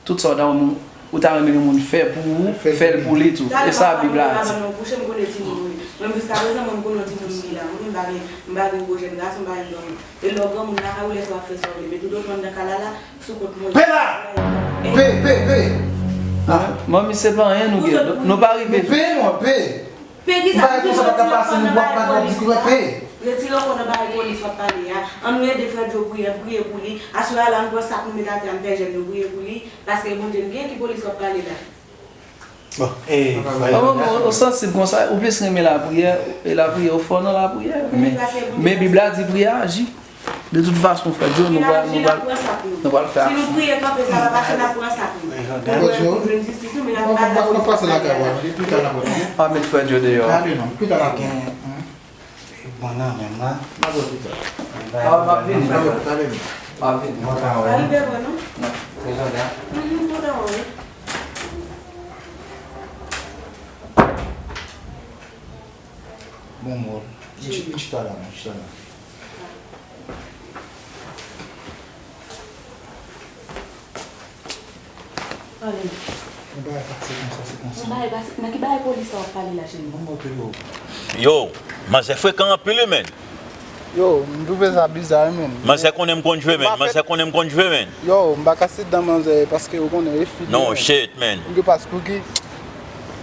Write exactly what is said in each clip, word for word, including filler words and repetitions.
Tout sa w ta renmen, ou ta renmen yon moun fè pou ou, fè l pou li tou. E sa Bib la di. Mwen, jiskaprezan, mwen, m konnen yon timoun ki la. Mwen menm, m pa gen, m pa gen gwo jèn gason, m pa gen granmoun. E lè w granmoun lakay ou, lè sa w ap fè sa w vle. Men toutotan w nan kay la la, sou kont mwen. Pe la! Pe, pe, pe! Manmi, se pa anyen nou gen. Nou pa rive. Pe, mwen, pe! Pe kisa? Retire kò w nan bagay polis la. Retire kò w nan bagay polis w ap pale a. Ann nou ede frè Djo priye, priye pou li. Aswè a la, ann pran sak nou met atè, ann fè jèn nou priye pou li. Paske Bondye n gen, ki polis w ap pale la? Bon, e, frè Djo, ou sansib konsa, ou plis renmen lapriyè, e lapriyè, ou fò nan lapriyè. Men, men Bib la di priyè aji. De tout fason, frè Djo, nou pral, nou pral, nou pral fè aksyon. Si nou priye kanpe, sa va pase, n ap pran sa pou nou. Frè Djo, n ap pase lakay ou, wi, pita n ap wè. Amen, frè Djo deyò. Ale non, pita n ap wè. Bon, nan menm la. N ap wè pita. A, m ap vini. N ap wè pita, ale non. M ap vini. Bon, ta wè. Sa rive vre, non? Non. Se jan de a. Mhm, kontan wè w. Bon, bon. Vin chita la, non, chita la. Pale. Yon bagay pase konsa, se konsa. Yon bagay pase, nan ki bagay polis sa w ap pale la, cheri? Bon, bon, Pedro. Yo, manzè frekan anpil, wi, menn. Yo, m twouve sa biza, wi, menn. Manzè konnen m konn jwe, menn. Manzè konnen m konn jwe, menn. Yo, m pa ka sit dan manzè, paske ou konnen, e fi. Non, shit, menn. M gen pas pou ki?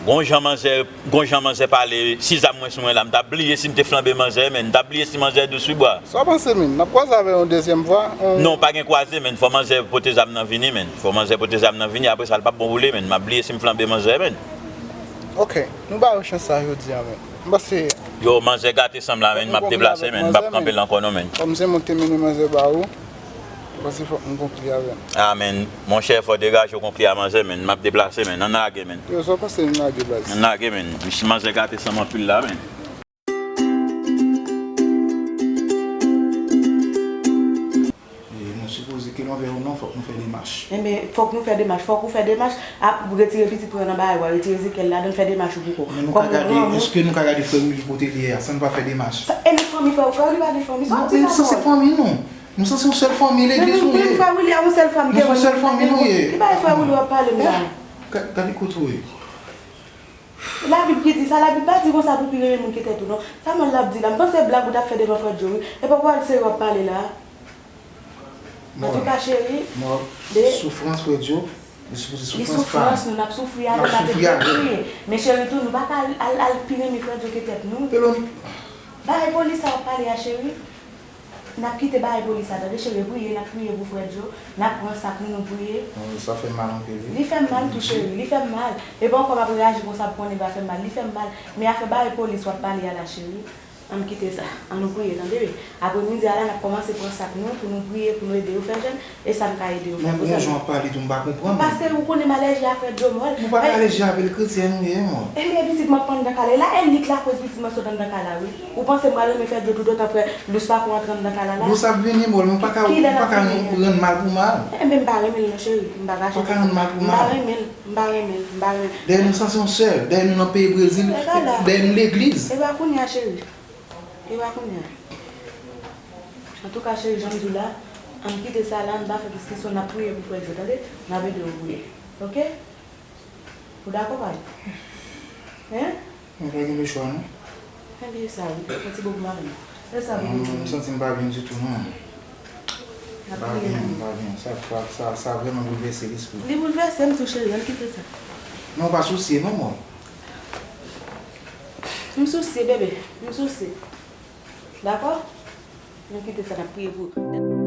Gon jan manzè, gon jan manzè pale, si zam mwen sou mwen la, m t ap bliye si m te flanbe manzè, menn. M t ap bliye si manzè dous wi bwa. Sa w panse, menn? N ap kwaze avè w yon dezyèm fwa? Non, pa gen kwaze, menn. Fò manzè pote zam nan vini, menn. Fò manzè pote zam nan vini, apre sa, l p ap bon pou li, menn. M ap bliye si m flanbe manzè, menn. Ok, nou ba yo chans sa jodi a, menn. M panse. Yo, manzè gate san m la, menn. M ap deplase, menn. M p ap kanpe l ankò, non, menn. Kòm se mwen ki te mennen manzè ba ou. Paske fòk m konkli avè l. A, men, monchè, fò degaje w konkli a manzè, men. M ap deplase, men. Ann lage, men. Yo, sa w panse n lage, baz? Ann lage, men. Misye manzè gate san m anpil la, men. E, nou sipoze ke l anvè ou non, fòk nou fè demach. Enben, fòk nou fè demach. Fòk ou fè demach. Ap retire pitit mwen nan bagay, w a retire Ezekyèl ladan, fè demach ou pou kò w. Men nou ka gade, èske nou ka gade frè Willy kote li ye a, san nou pa fè demach? Sa, e nou fanmi frè, frè Willy pa gen fanmi, sa w di la? Nou sanse fanmi nou. Nou sanse yon sèl fanmi legliz nou ye. Menm frè Willy a yon sèl fanm. Nou se yon sèl fanmi nou ye. Ki bagay frè Willy w ap pale m la? Gade kote w ye. Labib ki di sa, Labib pa di konsa pou pi renmen moun ke tèt ou non. Sa mwen l ap di la, m panse blag ou t ap fè devan frè Djo wi. E pa pawòl serye w ap pale la. Antouka cheri, de soufrans frè Djo, li sipoze soufrans pa nou. Nou n ap soufri avè l, n ap kriye. Men cheri tou, nou pa ka al, al, al pi renmen frè Djo ke tèt nou. Bagay polis sa w ap pale a cheri. N ap kite bagay polis la, tande cheri, priye, n ap priye pou frè Djo, n ap pran sak nou, nou priye. Non, sa fè m mal anpil, wi. Li fè m mal tou, cheri, li fè m mal. E pa ankò m ap reyaji konsa pou konnen va fè m mal, li fè m mal. Men afè bagay polis w ap pale a la, cheri, ann kite sa. Ann nou priye, tande, wi. Aprè midi a la, n ap kòmanse pran sak nou, pou nou priye, pou nou ede yo fè jèn. E sa m ka ede w fè pou sa? Men bon jan w ap pale tou, m pa konprann. Paske ou konnen m alèji a frè Djo mòl. Nou pa ka alèji avè l, kretyen nou ye, mòl. Ebyen, pitit, m ap pran anndan kay la. E la, e li k lakoz pitit mwen sot anndan kay la, wi. Ou panse m pral renmen frè Djo toutotan frè Lous pa ko antre anndan kay la, la? Lous ap vini, mòl, men w pa ka, w pa ka rann mal pou mal. Enben, m pa renmen l non, cheri. M pa ka cheri. W pa ka rann mal pou mal. M pa renmen l, m pa renmen l, m pa renmen l. Dèyè nou sanse yon sè, dèyè nou nan peyi Brezil, dèyè nou legliz. E pa kounye a, cheri. E pa kounye a. Antouka, cheri, jan m di w la, ann kite sa la, ann pa fè diskisyon, n ap priye pou frè Djo, tande? N ap ede w priye. Oke? Ou dakò, pa vre? Hein? Mwen pa gen lechwa, non. Ebyen, sa, wi. Yon ti bokou madanm. E sa pou ou. M santi m pa byen ditou, non. M pa byen, m pa byen. Sa, sa, sa, sa vrèman boulvèse lespri m. Li boulvèse m tou, cheri, ann kite sa. Non, w pa sousye, non, mwen. M sousye, bebe, m sousye. Dakò? Nou kite sa, n ap priye pou ou.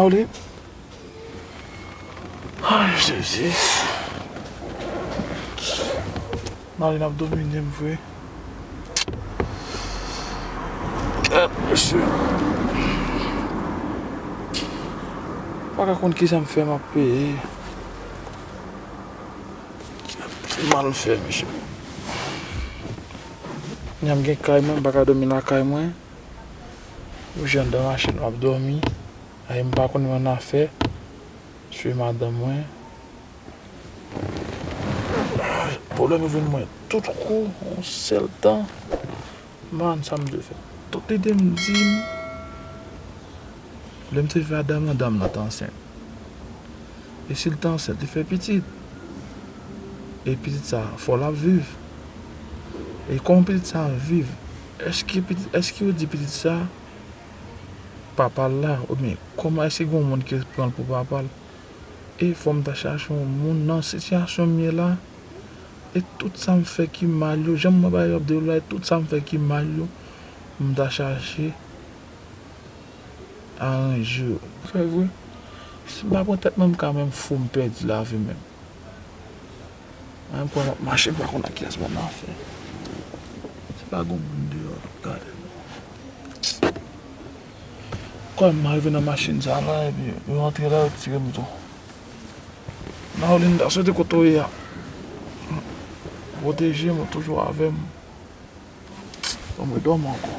Mauli. Ay, Jezi. Mauli, n ap domine m vre. Gad, mesye. M pa ka konn kisa m fè, m ap peye. Ki mal m fè, mesye. Kounya m gen kay mwen, m pa ka dòmi lakay mwen. M jwenn anndan machin, m ap dòmi. Ay, m pa konn yon afè. Swiv madanm mwen. Pwoblèm yo vin mwen tout kou, yon sèl tan. Man, sa m dwe fè? Tout lide m di m, lè m te fè a dam nan, dam nan te ansent. E si l te ansent, li fè pitit. E pitit sa, fò l ap viv. E kòman pitit sa ap viv? Èske pitit, èske yo di pitit sa, papa l la, oubyen kòman èske gen yon moun ki pran l pou papa l? E fò m ta chache yon moun nan sitiyasyon m ye la. E tout sa m fè ki mal yo, jan m wè bagay yo ap dewoule la, e tout sa m fè ki mal yo, m ta chache aranje yo. Fè vre, si m pa pran tèt mwen, m ka menm fou, m pèdi lavi m menm. Mwen menm, kòm m ap mache, m pa konn ak kiyès mwen nan afè. Se pa gon moun deyò, gade. Kòm m rive nan machin sa la, epi yo antre la, yo tire m tou. Mauli, m ta swete kote w ye a. Pwoteje m, ou toujou avè m. Ban mwen dòmi ankò.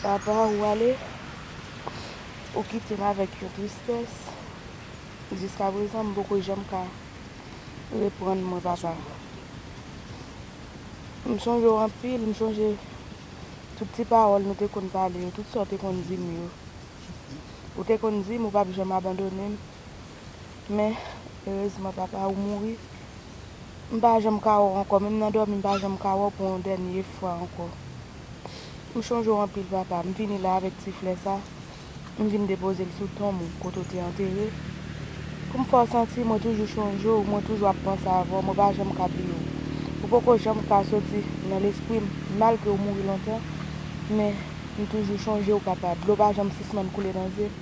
Papa, ou ale, ou kite m avèk yon tristès. Jiskaprezan, m poko janm ka reprann mwen, papa. M sonje w anpil, m sonje tout ti pawòl nou te konn pale yo, tout sa w te konn di m yo. Ou te konn di m ou p ap janm abandone m. Men, erezman, papa, ou mouri. M pa janm ka wè w ankò, menm nan dòmi, m pa janm ka wè w pou yon dènye fwa ankò. M chonje w anpil, papa. M vini la avèk ti flè sa. M vin depoze l sou tonm ou, kote w te antere. Pou m fè w santi, mwen toujou chonje w, mwen toujou ap panse avè w, mwen pa janm ka bliye w. Ou poko janm ka soti nan lespri m, malgre w mouri lontan, men m toujou chonje w, papa. Dlo pa janm sispann koule nan zye m.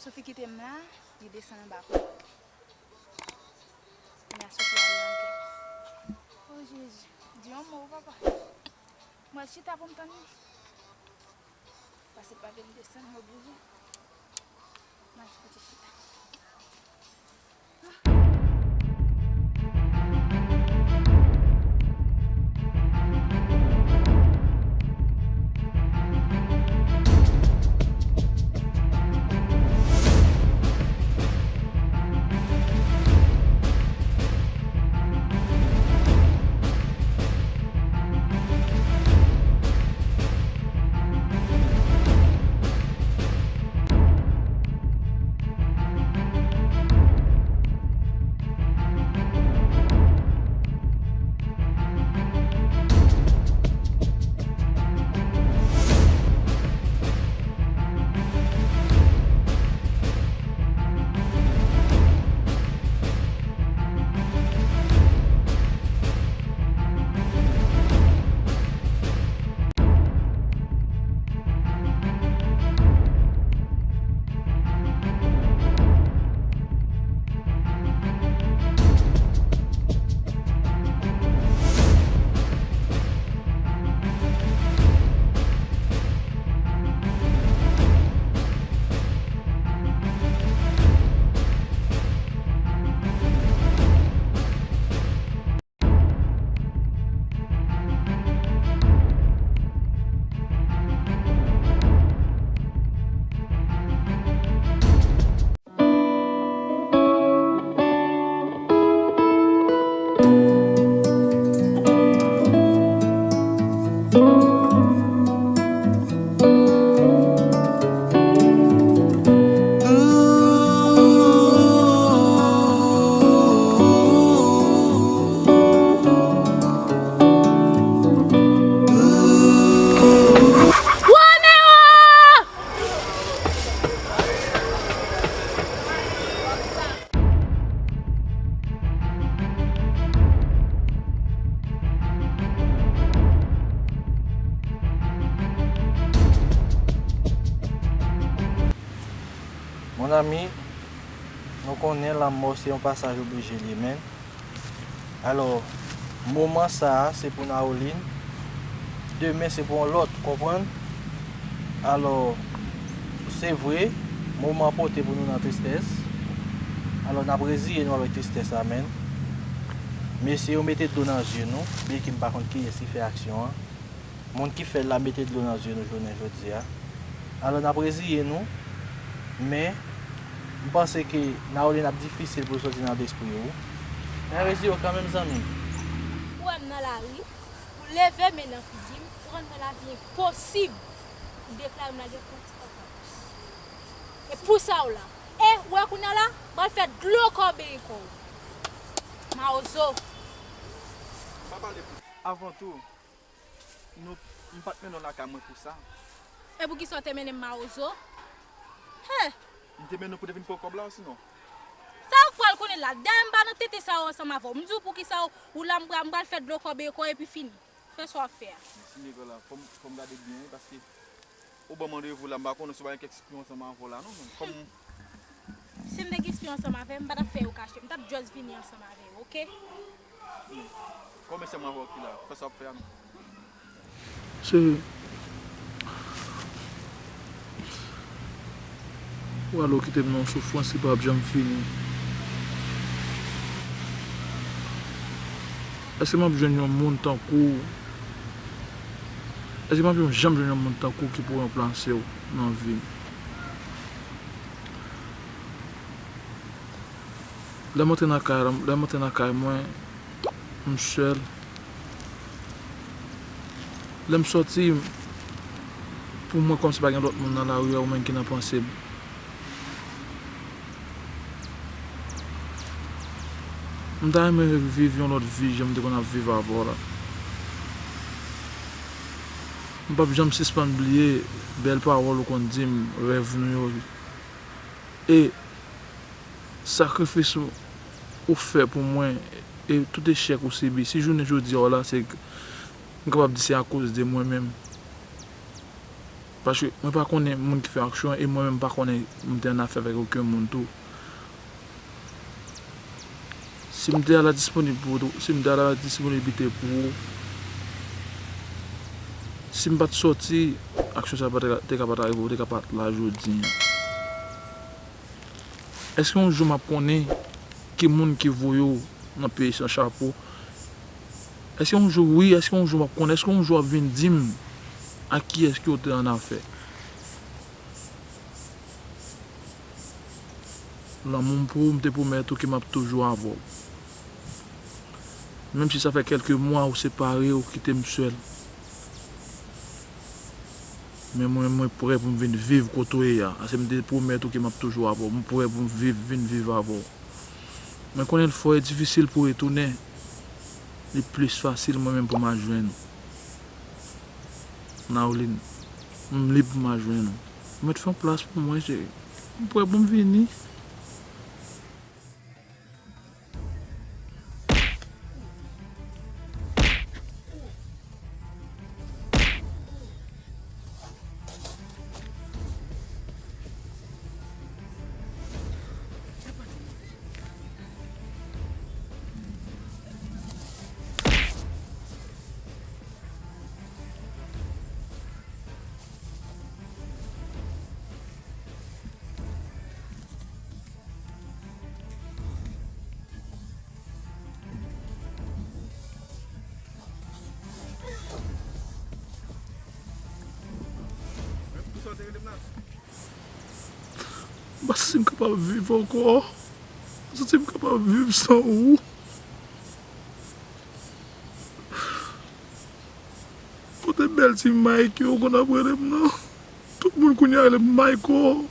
Sophie kite m la, li desann anba pon. Kounya Sophie al nan kè. O Jezi, di yon mo, papa. Mwen chita pou m tann li. Pase pa vin desann, mwen bouje. Mwen al fouti chita. Mezanmi, nou konnen lanmò se yon pasaj oblije li ye, men. Alò, moman sa a se pou Naoline, demen se pou yon lòt, konprann? Alò, se vre, moman an pote pou nou nan tristès. Alò, n ap reziye nou avèk tristès la, men. Mesye yo mete dlo nan zye nou, byenke m pa konn kiyès ki fè aksyon an. Moun ki fè l la mete dlo nan zye nou jounen jodi a. Alò, n ap reziye nou, men m panse ke Naoline ap difisil pou l soti nan lespri ou. Men reziye w kanmenm, zanmi m. Ou wè m nan lari, ou leve men nan figi m, ou rann mwen lavi enposib. Ou deklare m lage kont ankò. E pou sa w la. E, ou wè kounye a la, m pral fè dlo kòbeyi kò w. Mawozo. Pa pale pou. Avan tou, nou, m pa t mennen w lakay mwen pou sa. E poukisa w te mennen m mawozo? Hè! M te mennen w pou te vin pran kòb la, osinon? Sa w pral konnen la? Dayè m pa nan tenten sa yo ansanm avè w. M di w poukisa w, ou la m pral, m pral fè dlo kòbeyi kò w epi fini. Fè sa w ap fè a. Mèsi, Nicolas. Fò m, fò m gade byen, wi, paske ou ban m randevou la, m pa konnen si w pa gen kèk espyon ansanm avè w la, non, men kòm. Si m te gen espyon ansanm avè w, m pa t ap fè yo kache. M t ap just vini ansanm avè yo, oke? Kòm se mwen avè w ki la, fè sa w ap fè a, non. Cheri, w ale w kite m nan yon soufrans ki p ap janm fini. Èske m ap jwenn yon moun tankou w? Èske m ap janm jwenn yon moun tankou w ki pou ranplase w nan vi m? Lè m antre nan kay, lè m antre nan kay mwen, m sèl. Lè m sòti, pou mwen kòmsi pa gen lòt moun nan lari a, ou menm ki nan panse m. M ta renmen viv yon lòt vi jan m te konn ap viv avè w la. M p ap janm sispann bliye bèl pawòl ou konn di m, rèv nou yo. E sakrifis ou, ou fè pou mwen, e tout echèk ou sibi. Si jounen jodi a w la, se, m kapab di se akoz de mwen menm. Paske mwen pa konnen moun ki fè aksyon an, e mwen menm m pa konnen m te annafè avèk okenn moun tou. Si m te a la disponib pou ou, si m te a la disponiblite pou ou, si m pa t sòti, aksyon sa a pa te ka, te ka pa t arive, ou te ka pa t la jodi a. Èske yon jou m ap konnen ki moun ki voye w nan peyi san chapo? Èske yon jou, wi, èske yon jou m ap konnen? Èske yon jou w ap vin di m ak kiyès ke w te annafè? Lanmou m pou ou, m te pwomèt ou ke m ap toujou avè w. Menm si sa fè kèlke mwa ou separe, ou kite m sèl. Men mwen, mwen prè pou m vin viv kote w ye a. Paske m te pwomèt ou ke m ap toujou avè w. M prè pou m viv, vin viv avè w. Mwen konnen l fò e difisil pou w retounen. Li plis fasil mwen menm pou m al jwenn ou. Naoline, m lib pou m al jwenn ou. Ou mèt fè yon plas pou mwen, cheri. M prè pou m vini. M pa santi m kapab viv ankò. M pa santi m kapab viv san ou. Kote bèl ti Mike yo konn ap rele m nan? Tout moun kounye a rele m Michael.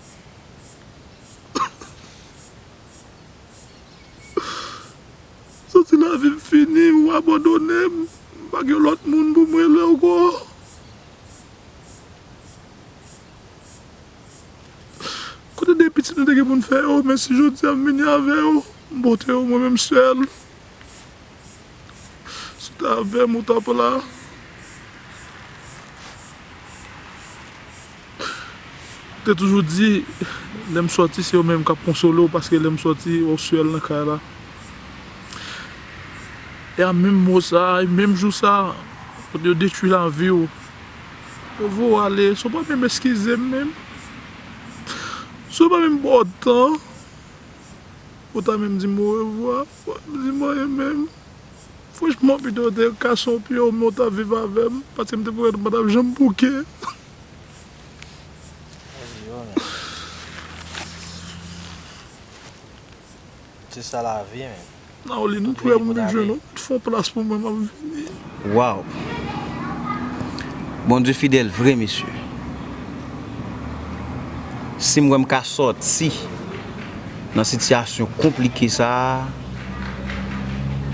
Santi lavi m fini, ou abandone m. M pa gen lòt moun pou m rele ankò. Kote de pitit nou te gen pou n fè yo, men si jodi a m vini avè yo, m pote yo mwen menm sèl. Si w t avè m, ou t ap la. M te toujou di, Lè m sòti, se yo menm k ap konsole w, paske lè m sòti, w ap swè l nan kay la. E a menm mo sa a, e menm jou sa a, kote yo detwi lavi w, yo voye w ale, si w pa menm eskize m menm, si w pa menm ba w tan, ou ta menm di m orevwa, ou pa menm di m anyen menm. Franchman, pito w te kase yon pye w, men w ta viv avè m, paske m te pwomèt ou m pa t ap janm bouke. Se sa lavi, men. Naolin, m prè pou m vin jwenn ou. Fè yon plas pou mwen, m ap vini. Waw! Bondye fidèl vre, mesye. Si m wè m ka sòti nan sitiyasyon konplike sa a,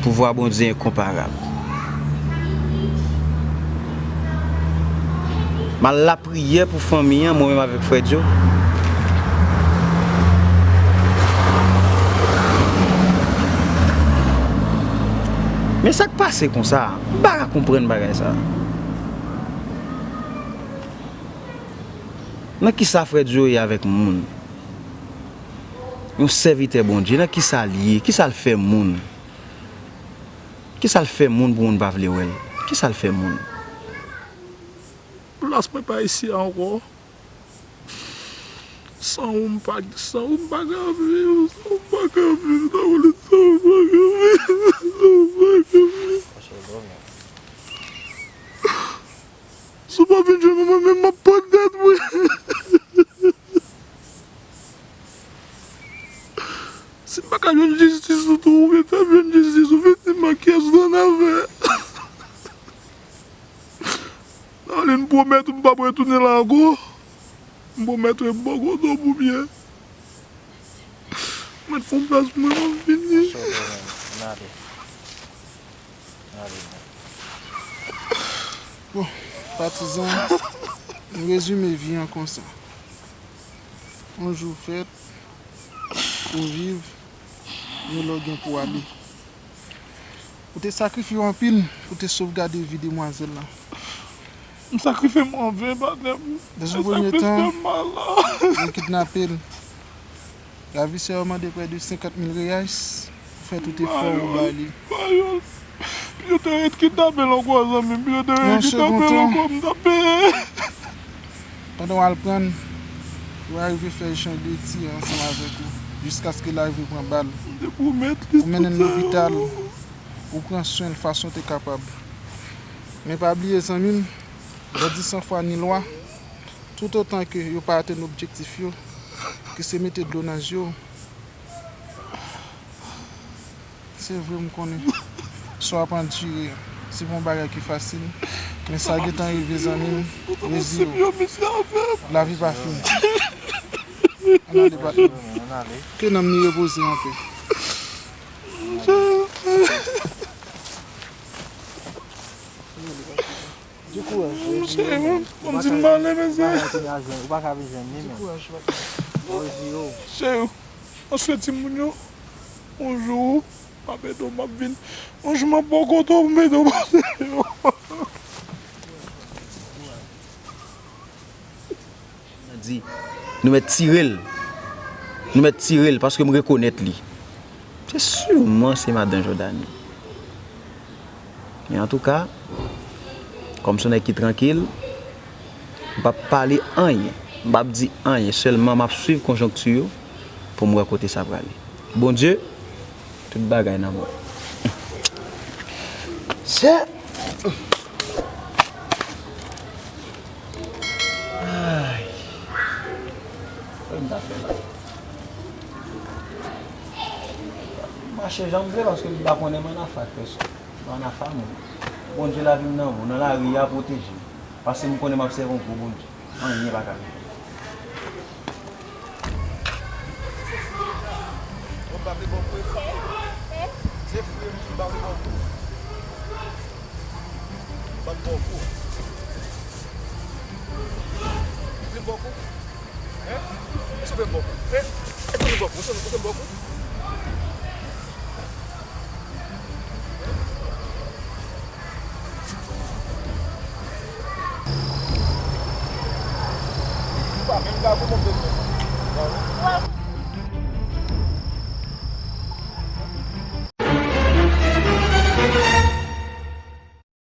pouvwa Bondye enkonparab. M al lapriyè pou fanmi an, mwen menm avèk frè Djo. Men sa k pase konsa? M pa ka konprann bagay sa. Nan kisa frè Djo ye avèk moun? Yon sèvitè Bondye, nan kisa l ye? Kisa l fè moun? Kisa l fè moun pou moun pa vle wè l? Kisa l fè moun? Plas mwen pa isi a ankò. San ou m pa, san ou m pa ka viv, san ou m pa ka viv, Naolin, san ou m pa ka viv, san ou m pa ka viv. Si w pa vin jwenn mwen, mwen menm m ap pann tèt mwen. Si m pa ka jwenn jistis ou tou, ou gen fè m jwenn jistis ou, fin di m ak kiyès ou t annavè. Naolin, m pwomèt ou m p ap retounen la ankò. M pwomèt ou e m bò kote w pou byen. Mwen fè yon plas pou mwen, m ap vini. Ann ale. Ann ale, bon. Bon, patizan, m rezime vi an konsa. Yon jou fèt, ou viv, yon lè w gen pou ale. Ou te sakrifye w anpil pou te sovgade vi demwazèl la. M sakrifye m an ven, patnè m. Nan yon premye tan, yo kidnape l. Ravisè yo mande près de senkant mil reais pou fè tout efò ou ba li. Yo te ret kidnape l ankò, zanmi m. Yo te ret kidnape l ankò, m t ap peye. Pandan w al pran l, yo arive fè echanj de tir ansanm avèk ou, jiskaske l arive pran bal. Ou mennen l lopital, ou pran swen l fason w te kapab. Men pa bliye, zanmi m, bandi san fwa ni lwa, toutotan ke yo pa atenn objektif yo, ki se mete dlo nan zye w, Se vre, m konnen sa w ap andire a, se pa yon bagay ki fasil, men sa gentan rive, zanmi m, reziye w. Lavi pa fini. Ann ale, patnè. Ke nanm li repoze anpè. Di kouraj, Rezi, yo menm. Ou pa ka vin jwenn li, men. Rezi, yo. Cheri, mwen swete timoun yo, yon jou, m ap ede w, m ap vin. Yon jou, m ap bò kote w, m ede w pase yo. Di, nou mèt tire l. Nou mèt tire l, paske m rekonèt li. Se siman se madan Jòdani. Men antouka, kòm se yon nèg ki trankil, m p ap pale anyen. M p ap di anyen. Sèlman, m ap swiv konjonkti yo pou m wè kote sa prale. Bondye, tout bagay nan men w. Se Ay. Sa m ta fè la? M mache jan m vle paske m pa konnen m ann afè ak pèsòn. M ann afè a moun. Bondye lavi m nan men w, nan lari a pwoteje m. Paske m konnen m ap sèvi yon gwo Bondye. Anyen pa ka rive m. Mwen pa vle ba w kou. Se fri m, m pa vle ba w kou. M p ap ba w kou. Ou vle m ba w kou? Hein? Èske w vle m ba w kou? Hein? Èske w vle m ba w kou? Èske w vle m ba w kou? Ou pa menm ka konprann bezwen. Ou al